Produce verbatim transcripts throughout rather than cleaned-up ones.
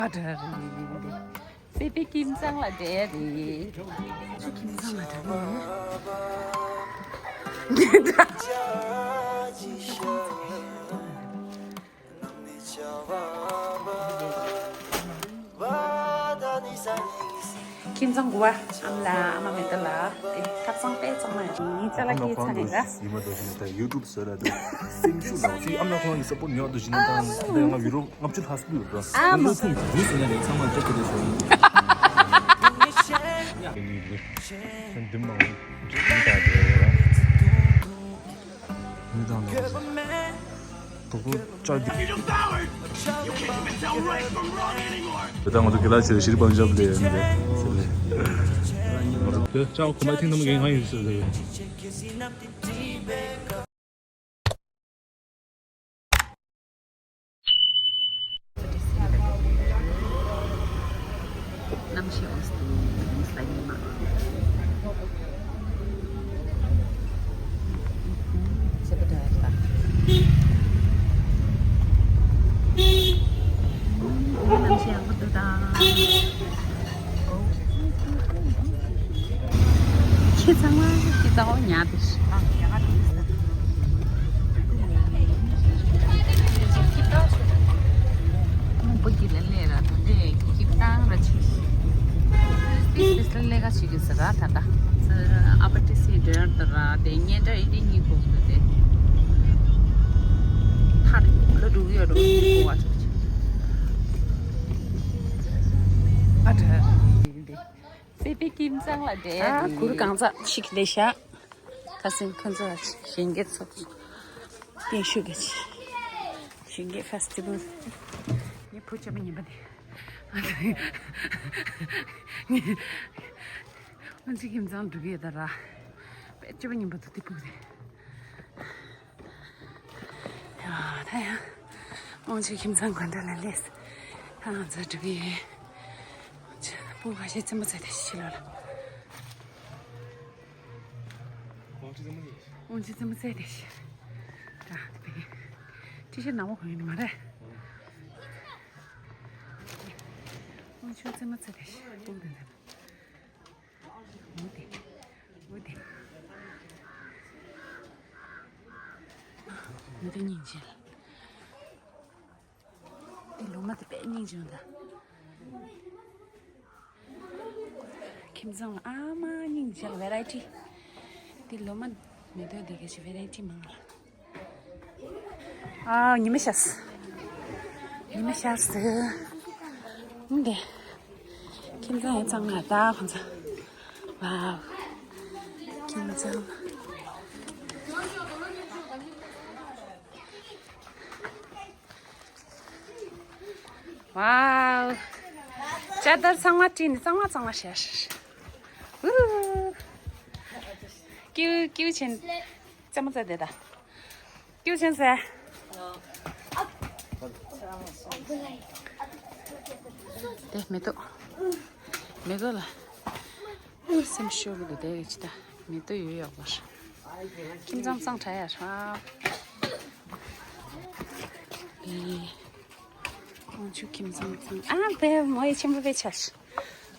ཨ་དྲ་རེད། སེ་པེ་ཁྱིམ་ཚང་ལ་འགྲོ་ཡ་རེད། ཁྱིམ་ཚང་ལ་འགྲོ་ཡ་རེད། ཁྱིམ་ཚང་དགུ་པ། ཨ་མ་ལགས། ཨ་མ་མེ་ཏོག་ལགས། དེ་ཐབ་ཚང་དཔེ་གཙང་མ་ཡོད། ངའི་ཅ་ལག་སྐྱེལ་ཚར་རེད་ལ། ཡིན་མ་གཏོགས་ཡིན་ན་ད་ཡུ་ཊུབ་བཟོས་ལ་དེ་སེམས་ཤུགས་དང་ཅིག་ཨ་མ་ལགས་ཁོང་གི་སབ་པོར་ཉག་ཏུ་བྱིན་ན་ད་ད་ང་བི་ཌི་ཡོ་ལྔ་བཅུ་ལྷག་སུ་ཡོད་ར། ཨ་མ་ཚོ་བུ་ཟེར་ན་རེད། ཚང་མ་སྐྱབས་བཅོལ་དེ་བཟོ་ཡིན། འདི་མ་འདི་ད་དེ་ར། མི་དང་ལོག་ཟེར། དོག་པོ་ཅག་གི། དེ་ད་ང་ཚོ་དགེ་ལགས་ཆེ་ཤེས་རིག་དཔལ་འབྱོར་ལས་ཡོད་ནི་རེད་ཟེར་ལས། ང་ཚོ་དེ་ཅག་གོ་མ་ཐིང་ནམ་རྒན་གང་ཡིན་ཟེར་ལས། གནམ་གཤིས་འོ་སི་ཏུ་ས་ཡིན་མ། ཆེ་པོ་འདྲ་ཡ་ད། གནམ་གཤིས་ཡག་པོ་འདུག་ད། ཁྱེད་ཚང་མ་ཁྱེད་ཚང་མ་ཉལ་འདུག་མང་པོ་ཀྱི་ལ་ལས་ར་ད་ལས་ཀྱི་བཏང་ར་ཆེ་ཤི། ཏིས་ཏིས་ལ་ལས་ཀ་བྱེད་ཀྱི་ཟེར་ར་ད་ད། ཨ་པ་ཏི་སི་འདྲ་ད་ར་དེ་ཉེ་འདྲ་ཡི་དེ་གཉིས་གོ་གི་དེ། ཐར་ལ་འགྲོ་གི་ཡོད་འགྲོ་གི་གོ་བ་ཆོག་ཆེ། ཨ་དྲ། སེ་པེ་ཁྱིམ་ཚང་ལ་འགྲོ་ཡ་ཨ་རེད། གུར་གང་ཚ་ཞིག་ལས་ཤག་ཁ་སང་ཁོ་ཚོ་གཞོན་སྐྱེས་ཚོགས་གཏན་ཞུགས་གི་གཞོན་སྐྱེས་ཕེ་སི་ཊི་ཝལ། ངའི་བུ་སྐྱེས་པ་ཉིན་པ་དེ། ཨ་ཙི་ཁྱིམ་ཚང་འགྲོ་གི་ཡོད་ད་ར། དཔེ་སྐྱེས་པ་ཉིན་པ་དུ་དེ་ཕུག་དེ། ཡ་ད་ཡ། དབང་ཕྱུག་ཁྱིམ་ཚང་དགོན་སྡེ་ལ་སླེབས། ད་ང་ཚོ་འགྲོ་གི་ཡོད། དབང་ཕྱུག་སྤུ་ག་ཤེད་རྩེད་མོ་རྩེ་དེ་ཕྱི་ལོགས་ལ། དབང་ཕྱུག་རྩེད་མོ་རྩེ་དེ་ཕྱི། ད་དེ་ཕྲི་ཤེད་ནག་པོ་གོན་ཡོད་ནི་མ་རེད། དབང་ཕྱུག་རྩེད་མོ་རྩེ་དེ་ཕྱི་སྤུ་གུ་དེ་འདྲ། འོ་དེ། འོ་དེ། མི་དེ་སྙིང་རྗེ་ལ། དེ་ལོ་མ་དེ་དཔེ་སྙིང་རྗེ་འོང་ད། ཁྱིམ་ཚང་ལ་ཨ་མ་སྙིང་རྗེ་ལ་བེ་རའི་ཊི། དེ་ལོ་མ་མེ་ཏོག་དེ་ག་ཞིག་བེ་རའི་ཊི་མང་ལ། ཨ། ཉི་མ་ཤར་སོང་། ཉི་མ་ཤར་སོང་། འདི། ཁྱིམ་ཚང་ཡང་གཙང་མ་ད་ཁོང་ཚོ། ཝའོ། ཁྱིམ་ཚང་། ཝའོ། ཅ་དར་ཚང་མ་བཀྲིས་ནས་གཙང་མ་གཙང་མ་ཤར། ཝུ། ཀིའུ་ཀིའུ་ཆེན། རྩེད་མོ་རྩེ་དེ་ད། ཀིའུ་ཆེན་ཟེར། དེ་མེ་ཏོག་མེ་ཏོག་ལ་སེམས་ཤོར་གི་འདུག་དེ་ཅི་ད་མེ་ཏོག་ཡོད་ཡོད་པར། ཁྱིམ་ཚང་གཙང་དྲགས་ཡ་ཧྲ། ཨེ། དབང་ཕྱུག་ཁྱིམ་ཚང་གཙང་། ཨ་དེ་མོ་ཡི་ཆེན་པོ་དཔེ་ཆ།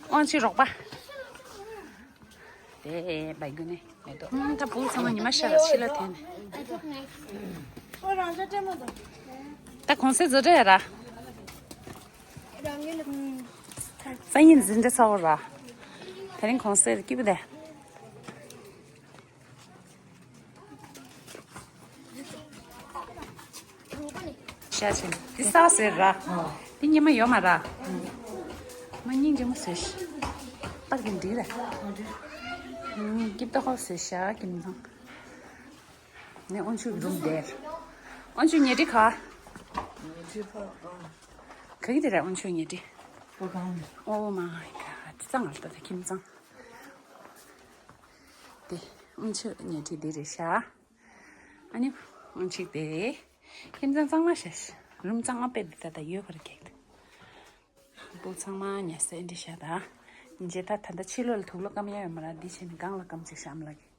དབང་ཕྱུག་རོགས་པ། དེ་བའི་གུ་ནས་མེ་ཏོག་ད་བུ་ཚང་མ་ཉི་མ་ཤར་ཕྱི་ལ་འཐེན་ནས། ད་གོང་ཚད་བཟོ་འདྲ་ཡ་ར། སང་ཉིན་འཛིན་གྲྭ་ཚར་བ་ར། དེ་རིང་གོང་ཚད་སྐྱིད་པོ་དེ། ཤ་ཆེན། འདི་ས་ཟེར་ར། འདི་ཉི་མ་ཡོད་མ་ར། མ་སྙིང་རྗེ་མོ་ཟེར་ཤི། པར་གྱི་འདི་ར། སྐྱིད་ཏོག་ཧོ་ཟེར་ཤ་ཀྱི་མི་ཚང་། ནས་དབང་ཕྱུག་རུམ་དེར། དབང་ཕྱུག་ཉལ་ཁྲི་ག་ག་གི་དེ་ར་དབང་ཕྱུག་ཉལ་ཁྲི། ཨོ་མའི་ག་ཌ། ཙང་ཨ་ལྟ་ད་ཁྱིམ་ཚང་། དེ་དབང་ཕྱུག་ཉལ་ཁྲི་དེ་རེད་ཤག་ཨ་ནི་དབང་ཕྱུག་དེ་རེད། ཁྱིམ་ཚང་གཙང་མ་ཤག་རུམ་གཙང་མ་དཔེ་འདི་ད་ད་ཡོད་ཁར་གེག་སྤུ་གུ་ཚང་མ་ཉལ་ས་འདི་ཤག་ད་མཇལ་ད་ད་ད་ཕྱི་ལོགས་ལ་དུག་ལོག་སྐམ་ཡ་ཡོད་མ་ར། འདི་བྱས་ནས་སྒང་ལ་སྐམ་ཅིག་ཤག་ཨ་མ་ལགས་ཀྱིས།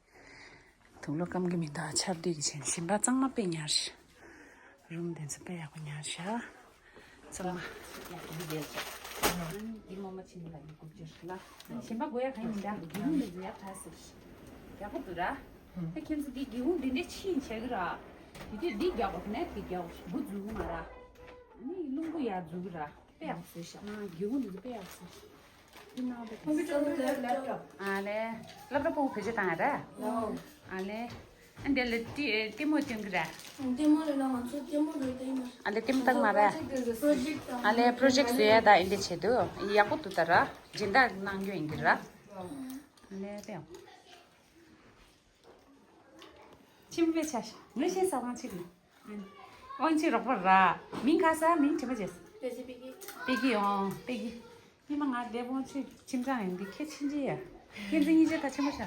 དུག་ལོག་སྐམ་གི་མི་འདུག་ཆར་དུས་ཀྱི་ཆེན་ཞིམ་པ་གཙང་མ་དཔེ་ཉར་ཤག་རུམ་དེ་ཚོ་དཔེ་ཡག་པོ་ཉར་ཤག་ཚང་མ། ཡག་པོ་འདུག་ཟེར། ཨ་ནི་འདི་རྨོ་མོ་ཕྱིན་ལ་ཡི་གུ་བཅོས་ལ། ཨ་ནི་གཞན་པ་དགོས་ཡག་གང་ཡང་མི་འདུག་སྒེའུ་ཁུང་འདི་ཚོ་ཡག་ཐག་ཟེར། ཡག་པོ་འདུག་ར། ད་ཁྱེད་ཚོ་འདི་སྒེའུ་ཁུང་འདི་འདྲ་ཕྱིན་བྱེད་ཀྱི་ར། དེ་དུས་འདི་རྒྱག་དགོས་ནས་དེ་རྒྱག་དགོས་འབུ་འཛུགས་མ་ར། ཨ་ནི་རླུང་བུ་ཡར་འཛུགས་ཀྱི་ར། དཔེ་ཡག་པོ་བཟོས་ཤག་ང་སྒེའུ་ཁུང་འདི་ཚོ་དཔེ་ཡག་པོ་བཟོས་ཤག་འདི་ནང་དུ་ཨ་ལེ། སློབ་གྲྭ་ཕྲུ་གུ་བེད་སྤྱོད་བཏང་ཡ་ར། ཨ་ལེ། ཨ་འདི་ལ་ལྟད་ལྟད་མོ་སྟོན་གི་ར། ལྟད་མོ་རེད་ལ་ང་ཚོ་ལྟད་མོ་རེད་ལྟ་ཡིན་ན། ཨ་ལེ་ལྟད་མོ་བཏང་མ་ར། ཨ་ལེ་པྲོ་ཇེག་བཟོ་ཡ་ད་ཨིན་འདི་བྱེད་དུ་ཡག་པོ་འདུག་ད་ར། སྦྱིན་བདག་གནང་རྒྱུ་ཡིན་གི་ར། ཨ་ལེ་དེ་ཡང་། ཁྱིམ་པའི་ཆ་ཤ་ངས་ཤེས་ས་དབང་ཆེ་གི། དབང་ཆེ་རོགས་པ་ར། མིང་ག་ས་མིང་དྲི་མ་བྱེད། པེ་ཀི་ཨོ་པེ་ཀི། ཉི་མ་ང་བདེ་དབང་ཆེ་ཁྱིམ་ཚང་ཡིན་འདི་ཁྱེད་ཕྱིན་ཅི་ཡ། ཁྱེད་ཚོ་གཉིས་ཆ་ད་ཆེན་པོ་ཤ།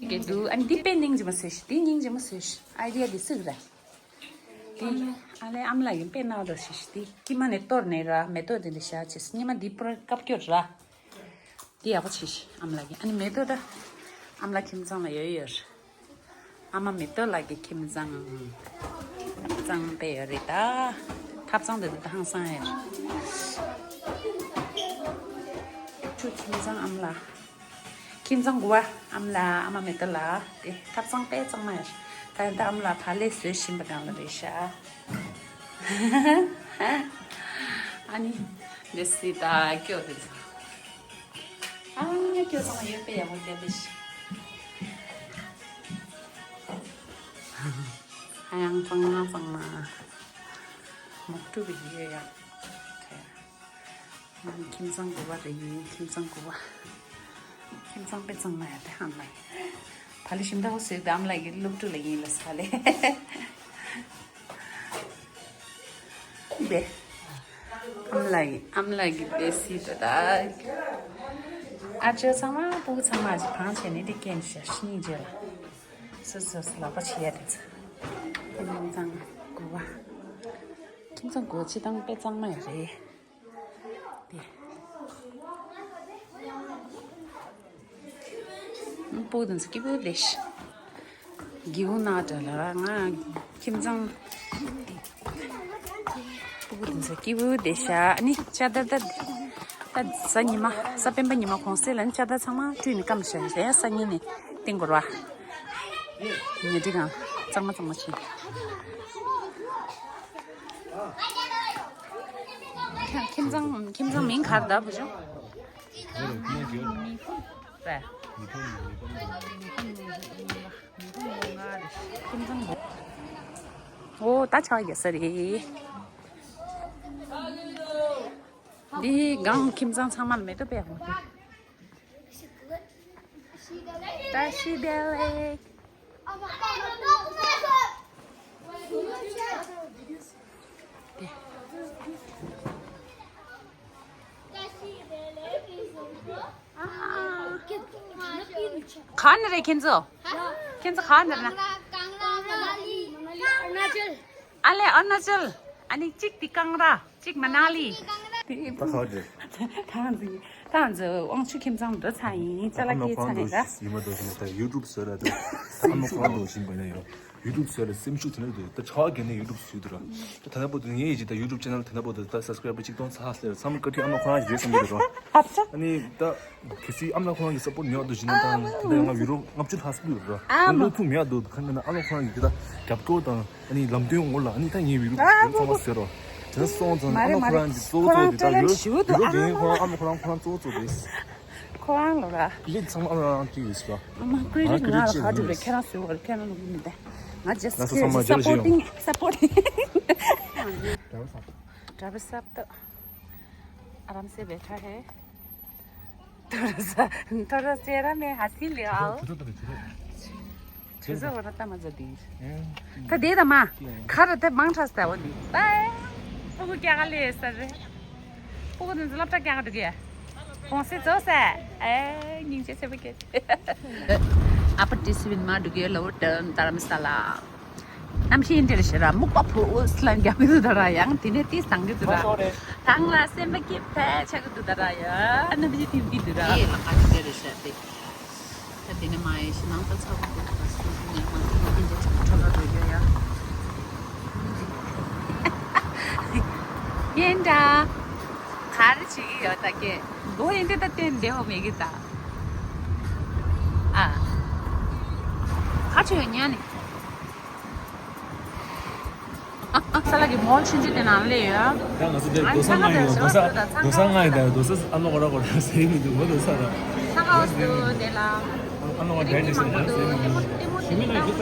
ཡི་གེ་འདུག་ཨ་ནི་འདི་དཔེ་སྙིང་རྗེ་མོ་བཟོས་ཤི་འདི་སྙིང་རྗེ་མོ་བཟོས་ཤི་ཨའི་ཌི་ཡ་འདི་སུ་ར། འདི་ཨ་ལེ་ཨ་མ་ལགས་ཡིན་དཔེ་ནག་འགྲོ་ཤི་ཤི་འདི་ཀྱི་མ་ནས་གཏོར་ནས་ར་མེ་ཏོག་འདི་འདི་བཞག་ཆེ་སི་ཉི་མ་འདི་པུ་ར་བཀབ་སྐྱོར་ར། འདི་ཡག་པོ་བྱས་ཤི་ཨ་མ་ལགས་ཡིན་ཨ་ནི་མེ་ཏོག་ད་ཨ་མ་ལགས་ཁྱིམ་ཚང་ལ་ཡོད་ཡོད་ར། ཨ་མ་མེ་ཏོག་ལགས་ཀྱི་ཁྱིམ་ཚང་། ཁྱིམ་ཚང་དཔེ་ཡོད་རེད་ད། ཐབ་ཚང་དེ་ཚོ་ད་ཧང་སང་ཡོད། ཁྱོད་ཁྱིམ་ཚང་ཨ་མ་ལགས། ཁྱིམ་ཚང་དགུ་བ་ཨ་མ་ལགས་ཨ་མ་མེ་ཏོག་ལགས་དེ་ཐབ་ཚང་དཔེ་གཙང་མ་ཡོད། ད་ཡིན་ད་ཨ་མ་ལགས་བག་ལེབ་བཟོས་བཞིན་པ་དང་ལ་རེད་ཤག་ཨ་ནི་འདི་སི་ད་སྐྱོ་དེ་ཚོ། ཨ་ནི་སྐྱོ་ཚང་མ་ཡོད་པའི་ཡག་པོ་རྒྱབ་པའི་ཤི། ཨ་ཡང་གཙང་མ་གཙང་མ། མོག་ཏུ་བི་ཡོད་ཡག་ཁྱིམ་ཚང་དགུ་པ་རེད་ཡིན་ཁྱིམ་ཚང་དགུ་པ། ཁྱིམ་ཚང་དཔེ་གཙང་མ་ཡ་དེ་ཧམ་ལ་ཡིན། བ་ལི་ཞིམ་ད་བོ་བཟོས་དམ་ལ་ཡིན་སློབ་ཕྲུག་ལ་ཡིན་ལ་ས་ལེ། བེ། ཨམ་ལགས་ཀྱི་ཨམ་ལགས་ཀྱི་བེ་སི་ད་ད། ཨ་ཅོ་ཚང་མ་སྤུ་གུ་ཚང་མ་ཅིག་བང་བྱས་ནས་འདི་སྐྱེན་ཤ་ཤི་ཉིན་རྗེས་ལ། སོ་སོ་སོ་ལག་པ་བྱེད་ཡ་དེ་ཚོ། ཁྱིམ་ཚང་དགུ་བ། ཁྱིམ་ཚང་དགུ་བ་སྤྱི་བཏང་དཔེ་གཙང་མ་ཡ་རེད། དེ། སྤུ་གུ་དེ་ཚོ་སྐྱིད་པོ་བསྡད་ཤག་སྒེའུ་ཁུང་ནང་འདྲ་ལ་ང་ཁྱིམ་ཚང་སྤུ་གུ་དེ་ཚོ་སྐྱིད་པོ་བསྡད་ཤག་ཨ་ནི་ཅ་ད་ད་ད་གཟའ་ཉི་མ་གཟའ་སྤེན་པ་ཉི་མ་གུང་སེང་ལ་ནི་ཅ་ད་ཚང་མ་བཀྲུས་ནས་སྐམ་ཤག་ཡ་སང་ཉིན་ནས་བཏིང་དགོས་ར་བ། ཉལ་ཁྲི་གང་གཙང་མ་གཙང་མ་བྱེད། ཁྱིམ་ཚང་ཁྱིམ་ཚང་མིང་ག་རེ་ད་བུ་ཆུང་། རེད། ཨོ་ད་ཆ་ཡ་ས་རེད། འདི་སྒང་ཁྱིམ་ཚང་ཚང་མ་ལ་མེ་ཏོག་པད་ཧོ་ཏི། ད་ཤི་བདེ་ལེགས། ག་ནས་རེད་ཁྱེད་ཚོ། ཁྱེད་ཚོ་ག་ནས་རེད་ན། ཨ་ལེ་ཨ་ན་ཅལ། ཨ་ནི་གཅིག་དེ་ཀང་ར། གཅིག་མ་ན་ལི། ད་ག་རེད། ད་ང་ཚོ་ད་ང་ཚོ་དབང་ཕྱུག་ཁྱིམ་ཚང་འགྲོ་ཚར་ཡིན་ཅ་ལག་སྐྱེལ་ཚར་ཡིན་ར། ཡིན་མ་གཏོགས་ཞིག་ད་ཡུ་ཊུབ་བཟོས་ར་ད་ཨ་མ་ཁོ་རང་འགྲོ་བཞིན་པ་ཡིན་ན་ཡང་ཡུ་ཊུབ་བཟོས་ར་སེམས་ཤུགས་དེ་འདྲ་འདུག་ད་ཆ་བ་གན་ནས་ཡུ་ཊུབ་བཟོས་འདུག་ར། ད་ད་ལྟ་བར་དུ་ངའི་ཡིད་ཀྱི་ད་ཡུ་ཊུབ་ཅེ་ནལ་ད་ལྟ་བར་དུ་ད་སབ་སི་ཀ་རའེ་བར་གཅིག་སྟོང་ཚར་ཟེར་ཚང་མ་བཀའ་ཁྲིད་ཨ་མ་ཁོ་རང་ཞིག་རེད་བསམ་གྱི་རེད་ར། ཨ་ནི་ད། གལ་སྲིད་ཨ་མ་ལགས་ཁོ་རང་གི་སཔོར་ཊི་མེད་པ་འདུག་ཅེ་ན་དང་དེ་འདྲ་ང་བི་ཌི་ཡོ་ལྔ་བཅུ་ལྷག་ཙམ་ཡོད་ར། ཨ་ང་མ་བློ་ཐུག་མེད་པ་འདུག་གང་ཡིན་ན་ཨ་མ་ལགས་ཁོ་རང་གི་དེ་ད་རྒྱབ་སྐྱོར་དང་ཨ་ནི་ལམ་སྟོན་འོག་ལ་ཨ་ནི་ད་ངའི་བི་ཌི་ཡོ་ཨ་ཚང་མ་ཟེར་ར། དེ་ཚོ་སོང་ཙང་ཨ་མ་ལགས་ཁོ་རང་གི་གཙོ་བོ་གཙོ་བོ་དེ་ད་བི་ཌི་ཡོ་བི་ཌི་ཡོ་འགན་ཁོ་རང་ཨ་མ་ལགས་ཁོ་རང་ཁོ་རང་གཙོ་བོ་གཙོ་བོ་རེད། ཁོ་རང་ལོ་ར། ཀི་རེ་ཌིཊ་ཚང་མ་ཨ་མ་ལགས་རང་གི་ཡོད་ཟེར་བ། ཨ་མ་ཀི་རེ་ཌིཊ་ང་ལ་ག་འགྲོ་རེད་ཁྱེད་རང་ཟེར་བ་རེད་ཁྱེད་རང་ལོ་གི་མི་འདའ། ང་ཇ་སི་ཊི་སཔོར་ཊིང་སཔོར་ཊིང་། ཌ་ར་བ་སབ་ཏོ། ཨ་རམ་སེ་བེ་ཐ་ཧེ། ཐོ་ར་ས་ཐོ་ར་སེ་ར་མེ་ཧ་སི་ལི་ཨའོ། ཆུ་ཚོད་བར་ཏ་མ་ཛ་དི། ད་དེ་ད་མ་ཁ་ར་ད་མང་ཁྲ་ས་བ་ནི་ད། ཕྲུ་གུ་སྐྱ་ག་ལས་ས་རེད། ཕྲུ་གུ་དེ་ཚོ་སློབ་གྲྭ་སྐྱ་ག་འགྲོ་གི། གོང་སེ་ཚོ་ས། ཨེ་སྙིང་རྗེ་ཆེ་བ་གེ། ཨ་པ་ཏི་སི་བིན་མ་འགྲོ་གི་ལོ་ད་རྡ་རམ་ས་ལ། གནམ་གཤིས་འདིར་ཞེ་ར་སྨུག་པ་ཕོ་ཨོ་སི་ལན་རྒྱག་གི་འདུག་ད་ར་ཡང་དེ་ནས་ཏི་སང་གི་འདུག་ར། ཐང་ལ་སེམས་པ་སྐྱིད་ཕལ་ཆགས་ཀྱི་འདུག་ད་ར་ཡ་གནམ་གཤིས་ཐིབ་ཀྱི་འདུག་ར། ཡེ་ལ་ང་འདིར་ཞེ་ར་ཏེ། ད་དེ་ནས་མ་ཡེ་ཤི་ནང་ད་ཚ་པོ་འདུག་ད་སུ་ནས་མ་ཐིབ་ཀྱི་འདི་ཆགས་ཁྲ་ལ་རོ་ཡོ་ཡ། ཡིན་འདྲ། ག་རེ་བྱེད་ཀྱི་ཡོད་ད་ཀྱེ། མགོ་ཡིན་དེ་ད་བསྟན་བདེ་བོ་མེད་ཀྱི་ད། ཨ། ཁ་ཆུ་ཡོད་ཉན་ནི། ས་ལ་གི་མོལ་ཆུང་ཆུང་དེ་ནང་སླེབས་ཡོད། ད་ང་ཚོ་དེ་རྡོ་ས་ལྔ་ཡིན་ནོ། རྡོ་ས་རྡོ་ས་ལྔ་ཡིན་ད། རྡོ་ས་ཨ་ལོ་གོ་ར་གོ་ར་ཟེར་མི་འདུག་མོ། རྡོ་ས་ར་ས་ཁ་འོ་སུ་དེ་ལ། ཨ་ལོ་གོ་ར་ཟེར་མི་འདུག་ཞི་མི་ལ་གི་ས་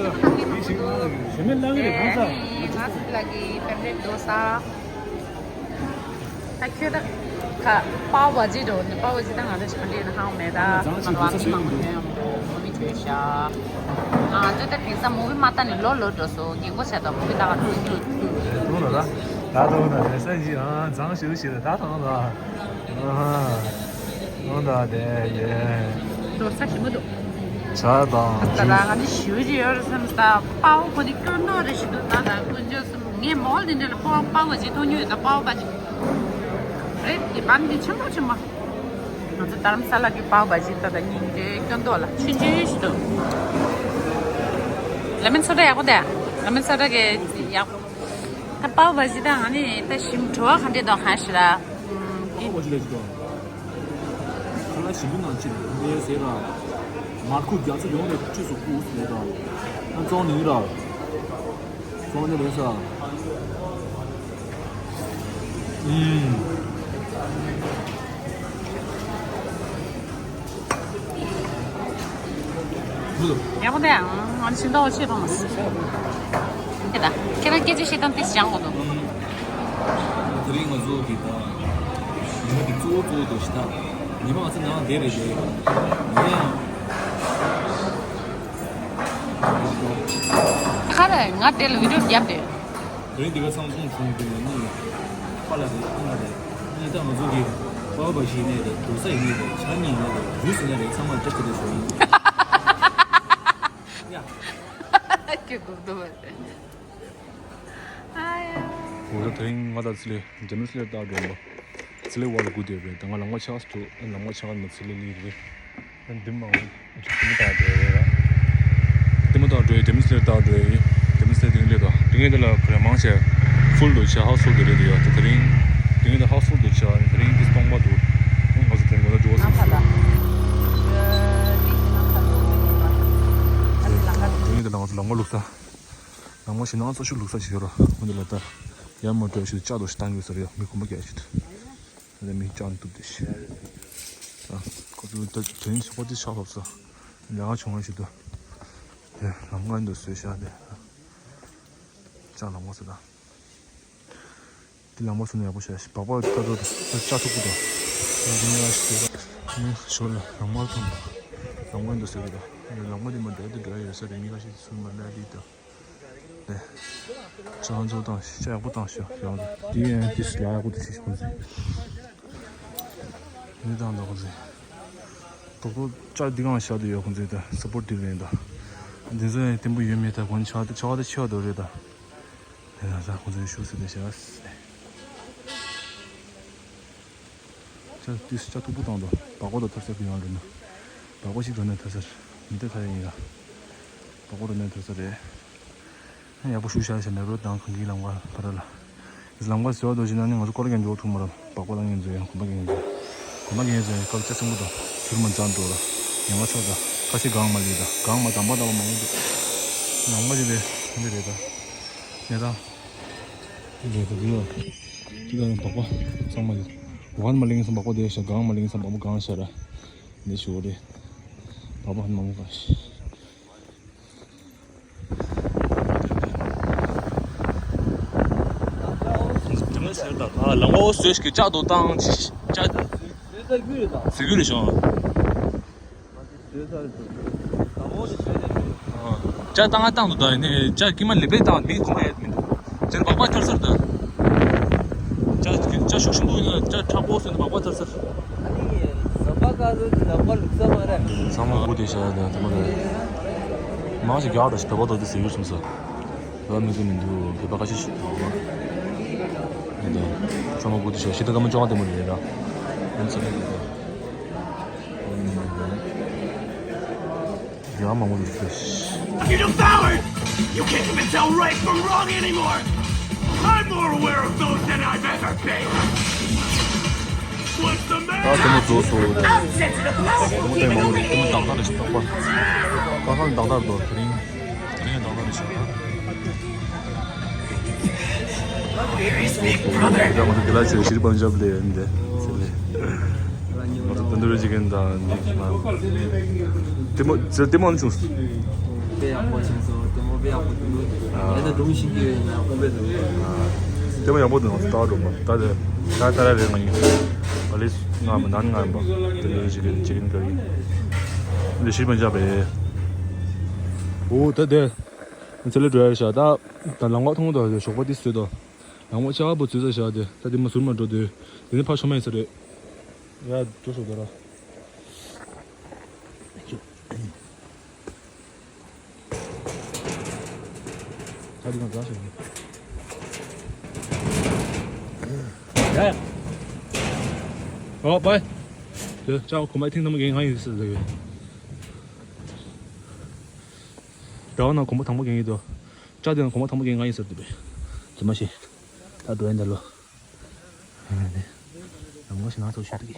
ཞི་མི་ལ་གི་རྡོ་ས། ང་ཚོ་ལ་གི་པན་རེད་རྡོ་ས། ད་ཁྱོད་ད་ཁ་པའོ་བ་ཇི་འགྲོ་ནི། པའོ་བ་ཇི་ད་ང་ཚོ་ཞིག་འདྲེས་ན་ཧང་མེད་ད། ང་ཚོ་མི་མང་པོ་ཐོན་ཡོང་འགྲོ། མུ་བི་བྱོས་ཤག་ང་ཚོ་ད་དེང་སང་མུ་བི་མ་ལྟ་ནས་ལོ་ལོ་འགྲོ་སོང་། རྒན་གོག་བྱས་ད་མུ་བི་ལྟ་ག་ཐུག་ཐུག་ཐུག་ཐུག་ཐུག་ད་ད་ད་ད་ད་ས་ཞིག་ཨ་མཛངས་ཞུ་ཞིག་ད་ད་ད་ད་ཨ་ད་དེ་ཡེ་འགྲོ་ས་ཞིག་མི་འདུག་ཇ་དང་ད་ད་ང་ནི་ཞུ་རྒྱུ་ཡོད་རེད་བསམ་ས། པའོ་ཁོ་ནི་སྐྱོ་ནོ་རེ་ཞིག་འདུག་ད་ད་དཀོན་མཆོག་གསུམ། ངས་མོལ་དེ་འདྲ་ལ་པའོ་པའོ་བ་ཇི་མཐོང་མྱོང་ཡོད་ད། པའོ་བ་ཇི་རེད་དེ་བན་དེ་ཆེན་པོ་ཆེན་པོ། ང་ཚོ་དྷ་རམ་ས་ལ་གི་པའོ་བ་ཇི་ད་ད་སྙིང་རྗེ་སྐྱོ་མདོག་ལ་ཆུང་ཆུང་ཞིག་འདུག་ལ་མིན་སོ་ཌ་ཡག་པོ་དེ། ལ་མིན་སོ་ཌ་གི་ཡག་པོ། ད་པའོ་བ་ཇི་ད་ང་ནི་ད་ཞིམ་བྲོ་བ་ག་འདྲས་འདུག་གང་ཞིག་ར། ཨུམ། པའོ་བ་ཇི་ལ་ཞིག་འདུག་ཁ་ལག་ཞིམ་པོ་ནང་ཅིག་ལས་ཟེར་ར། མར་ཁུ་རྒྱ་མཚོ་ཡོང་ནས་བཅུས་སུ་བཀུག་ཟེར་ར། ཨ་ཙོང་ནི་ར། ཙོང་ནི་རེད་ས། ཨུམ། ཡག་པོ་འདུག་ཨང་། ང་ནི་ཤིང་ཏོག་ཆེ་ཐོང་མ་སོང་། ཁྱེད་ད་ཁྱེད་རང་སྐད་ཆ་བཤད་སྟངས་ཏིས་སྦྱང་དགོས་འདུག་དེ་རིང་ང་ཚོ་གི་ད་ཉི་མ་གི་གཙོ་བོ་གཙོ་བོ་དེ་ཞིག་ད་ཉི་མ་ང་ཚོ་ནང་བསྡད་རེད་བསྡད་ཡོད། ཡིན་ཡང་། ཁ་རེ་ང་དེ་ལ་བི་ཌིའོ་བརྒྱབ་དེ། དེ་རིང་འདི་ག་ཚང་ཚོང་བྱུང་འདུག་ནི། པཱ་ལགས་རེད། ཨ་མ་རེད། ཨ་ནི་ད་ང་ཚོ་གི་པཱ་བ་བ་ཞིག་ཡིན་ནའི་རེད། རྡོ་ས་ཡིན་ནའི་རེད། ཇ་གཉིས་ཡིན་ནའི་རེད། ཇུས་ཡིན་ནའི་རེད། ཚང་མ་ལ་སྐྱབས་བཅོལ་ཞུ་ཡིན། ཡ། ཁྱོད་སྒུག་འདུག་བ་རེད། ཨ་ཡ། འོ་ད་དེ་རིང་ང་དང་ཚི་ལི་ཌེ་མོན་སི་ཊི་རེཊ་བཏང་འགྲོ་ཡིན་པ། ཚི་ལི་ཝར་ལ་སྒུག་བསྡད་རེད། ད་ང་ལམ་ཁ་ཆགས་སུ་འདུག་ཨ་ལམ་ཁ་ཆགས་ནས་ཚི་ལི་ལི་རེད། ཡང་འདི་མང་པོ་ལྟད་མོ་ལྟ་འགྲོ་ཡོད་རེད། ལྟད་མོ་ལྟ་འགྲོ་ཡོད། ཌེ་མོན་སི་ཊི་རེཊ་ལྟ་འགྲོ་ཡོད། ཌེ་མོན་སི་ཊི་རེཊ་དེ་རིང་སླེབས་དང་དེ་ངས་འདི་ལ་ཁོ་རང་མང་ཆེ་ཧྥུལ་དུ་བྱས། ཧའུ་ཧྥུལ་དུ་རེད་འདུག་ཡ། ད་དེ་རིང་དེ་ངས་འདི་ཧའུ་ཧྥུལ་དུ་བྱས། དེ་རིང་འདི་སྟོང་པ་འདུག་ང་ཚོ་དེ་རིང་གོ་ལ་འགྲོ་བ་སོང་། དེ་ངས་འདི་ལ་ང་ཚོ་ལམ་ཁ་བླུགས་ས། ལམ་ཁ་ཞེད་སྣང་ཚ་ཤོས་བླུགས་ས་ཞིག་ཡོད་ར། འོ་འདི་ལ་ད་ཡར་མར་འགྲོ་ཞིག་ལྕགས་རྡོ་ཞིག་བཏང་དགོས་ས་རེད་ཡ། མི་གོམ་པ་རྒྱག་ཞིག་ད་ལྟ་མི་ལྕགས་འདུག་དེ་ཤི། ད་ཁོ་ཚོ་ད་དོན་ཞོགས་པ་དེ་ཆགས་ལོབས་ས། ལས་ཀ་བྱུང་བ་ཞིག་འདུག་དེ་ལམ་ཁ་འདི་བཟོས་ཤག་དེ་ལྕགས་ལམ་ཁ་བཟོས་ད། དེ་ལམ་ཁ་བཟོས་ན་ཡག་པོ་ཤག་ཤི། སྦག་སྦག་ལྟ་རོགས་ད་ལྕགས་མཐུག་པོ་ད། འདི་ནས་ཡར་ཞིག་འདུག་ད་ནི་ཞོར་ལ་ལམ་ཁ་མཐོང་ད། ལམ་ཁ་འདི་བཟོས་ད། ལམ་ཁ་འདི་མ་འདྲ་འདི་འདྲ་ཡོད་ས་རེད། མི་ཁ་ཤས་ཚུར་མ་སླེབས་དེ་ད། ལྕགས་ཚོ་བཏང་ཤག་ཡག་པོ་བཏང་ཤག་ཡག་པོ། དེ་ཡང་དེ་སུ་ལ་ཡག་པོ་དེ་ཤེས་ཤིག་ཁོང་ཚོས། མི་བཏང་ད་ཁོང་ཚོས། ཏོག་ཏོག་ལྕགས་འདི་གང་བཞག་དུ་ཡོད། ཁོང་ཚོས་ད་སཔོར་ཊི་འདི་རེད་ད། འདི་ཚོ་ཡང་བརྟན་པོ་ཡོད་མེད་ད་གོ་ནི་ཆགས་ཏེ་ཆགས་ཏེ་ཆེ་བ་དོ་རེད་ད། དེ་ན་ད་ཁོང་ཚོས་ཤུགས་སུ་དེ་བཞག་ཅ་ཏིས་ཅ་ཐུག་པོ་བཏང་དོ། སྦག་སྦག་དང་ཐར་ས་གི་ཡོང་རེད་ན། སྦག་སྦག་ཞིག་འགྲོ་ནས་ཐར་ས་རེད། མི་ཏེ་ཐར་ཡ་ཡིན་ལ། སྦག་སྦག་འགྲོ་ནས་ཐར་ས་རེད། ཡག་པོ་ཞུ་བྱ་བྱ་ནས་རོ་དང་གང་གི་ལམ་ཁ་བར་ལ། ལམ་ཁ་ཟེར་བ་དོ་ཞིག་ན་ནི་ང་ཚོ་སྐོར་རྒྱག་འགྲོ་ཐུབ་མ་རེད། སྦག་སྦག་དང་ངེད་ཚོ་ཡང་གོམ་པ་རྒྱག་འགྲོ། གོམ་པ་རྒྱག་ཚོ་ཡང་སྐབས་ཆ་ཆེན་པོ་དང་ཟུར་མ་འཛག་འགྲོ་ར། ཡང་ང་ཚོ་ད་ཁ་ཤས་གང་མ་ལི་ད་གང་མ་དམ་པ་དམ་པ་མང་པོ་འདུག་ལམ་ཁ་ཅིག་རེད་འདི་རེད་ད། ནས་ད། འདི་རེད་ད་འདི་ཡོད། འདི་ད་ཡང་སྦག་སྦག་ཚང་མ་ཡོད། ཝན་མ་ལིང་སམ་སྦག་སྦག་དེ་ཤ་གང་མ་ལིང་སམ་སྦག་སྦག་གང་ཤ་ར། འདི་ཞུ་རེད། སྦག་སྦག་མང་པོ་གང་ཤ། དེ་མིན་ཟེར་ད་ལ་ངོ་བོ་བཟོས་ཀྱི་ལྕགས་དོ་བཏང་ཅི་ལྕགས་ཟེར་རྒྱུ་རེད་ཤོང་། ལྕགས་བཏང་ང་བཏང་དུ་ད་ནི་ལྕགས་ཀྱི་མ་ལེབ་ལེབ་བཏང་མི་གོ་མ་ཡ་མི་འདུག་ཅར་སྦག་སྦག་ཐར་སར་ད། ཅ་ཅ་ཤུགས་ཤིན་ཏུ་ཡིན་ན་ཅ་མཁྲེགས་པོ་ཟེར་ན་སྦག་སྦག་ཐར་སར། ཨ་ནི་ཟམ་པ་ཀ་ཟོ་ཟམ་པ་ལུག་ས་མ་རེད། ཚང་མ་སྒུག་བསྡད་ཤག་ཡ་དེ་མ་རེད། མང་ཞིག་རྒྱག་ད་ཞིག་བོད་པ་དོ་དེ་ཟེར་ཡོད་སོང་ས། བོད་པ་མི་དགོས་མི་འདུག་བོད་པ་ཁ་ཤས་ཤིག་འདུག་ཡ་ད། ཚང་མ་སྒུག་བསྡད་ཤག་ཤི་ད་སྐར་མ་བཅོ་ལྔ་དེ་མ་རེད་ཡ་ད། ཡིན་ས་རེད་ཡ་ད། ཡ་མང་པོ་འདུག་ཤག You defoured! You can't even tell right from wrong anymore! I'm more aware of those than I've ever been. What's the matter? ད་དེ་མོ་བཟོ་སོ། དེ་མོ་དེ་མང་པོ་རེད། དེ་མོ་དག་དག་རེད་ཤག་ད་པ། ཁ་ཁ་ལ་དག་དག་འདུག་དེ་རིང་། དེ་རིང་དག་དག་རེད་ཤག་ད། དེ་ང་ཚོ་དེ་ལ་ཚེ་ཤིར་པན་ཇབ་ལས་ཡིན་དེ་ཚེ་ལས། ང་ཚོ་དུན་དུ་རི་ཅི་ཀན་དང་ནི་ང་། དེ་མོ་ཚེ་དེ་མོ་ཨ་ནི་བྱུང་སོང་། དཔེ་ཡག་པོ་བྱུང་སོང་། དེ་མོ་དཔེ་ཡག་པོ་འདུག་ཨ། ཡང་ན་སྒྲུང་ཤེས་ཀྱི་ཡོད་ན་དཔེ་འདུག་ཨ། དེ་མོ་ཡག་པོ་འདུག་ང་ཚོ་ལྟ་བ་འགྲོ་མ་ད་དེ་ད་ད་ར་རེད། ང་ཡིན་ཨ་ལིས་ང་མི་ནན་ང་ཡིན་པ། དུན་དུ་རི་ཅི་ཀན་ཅི་ཀན་ཀ་རི། འདི་ཤིར་པན་ཇབ་རེད། འོ་ད་དེ། ཚེ་ལས་འགྲོ་ཡ་ཤག་ད་ད་ལམ་ཁ་མཐོང་དོ་ཞོགས་པ་དེ་བཟོས་དོ། ལམ་ཁ་ཆག་པོ་བཟོས་ས་ཤག་དེ་ད་དེ་མ་ཟུར་མ་འགྲོ་དུས་དེ་ནི་ཕར་ཆོ་མ་ཡིན་ས་རེད། ཡ་འགྲོ་ཤོག་དོ་ར། ད་དེ་གང་ཟ་ཤོག་ཡ། ཨོ་པའི། དེ་ཅག་གོམ་པ་ཐེངས་དང་པོ་རྒན་གང་ཡིན་ཟེར་ཟེར་གི། ར་བ་ན་གོམ་པ་དང་པོ་རྒན་ཡིན་དོ། ཅག་དེ་ན་གོམ་པ་དང་པོ་རྒན་གང་ཡིན་ཟེར་དུ་བས། དེ་མ་ཤེས། ད་འགྲོ་ཡིན་ད་ལོ། ནི། ལམ་ཁ་ཞིག་ནང་ཚུགས་ཤོག་ཏུ་གི།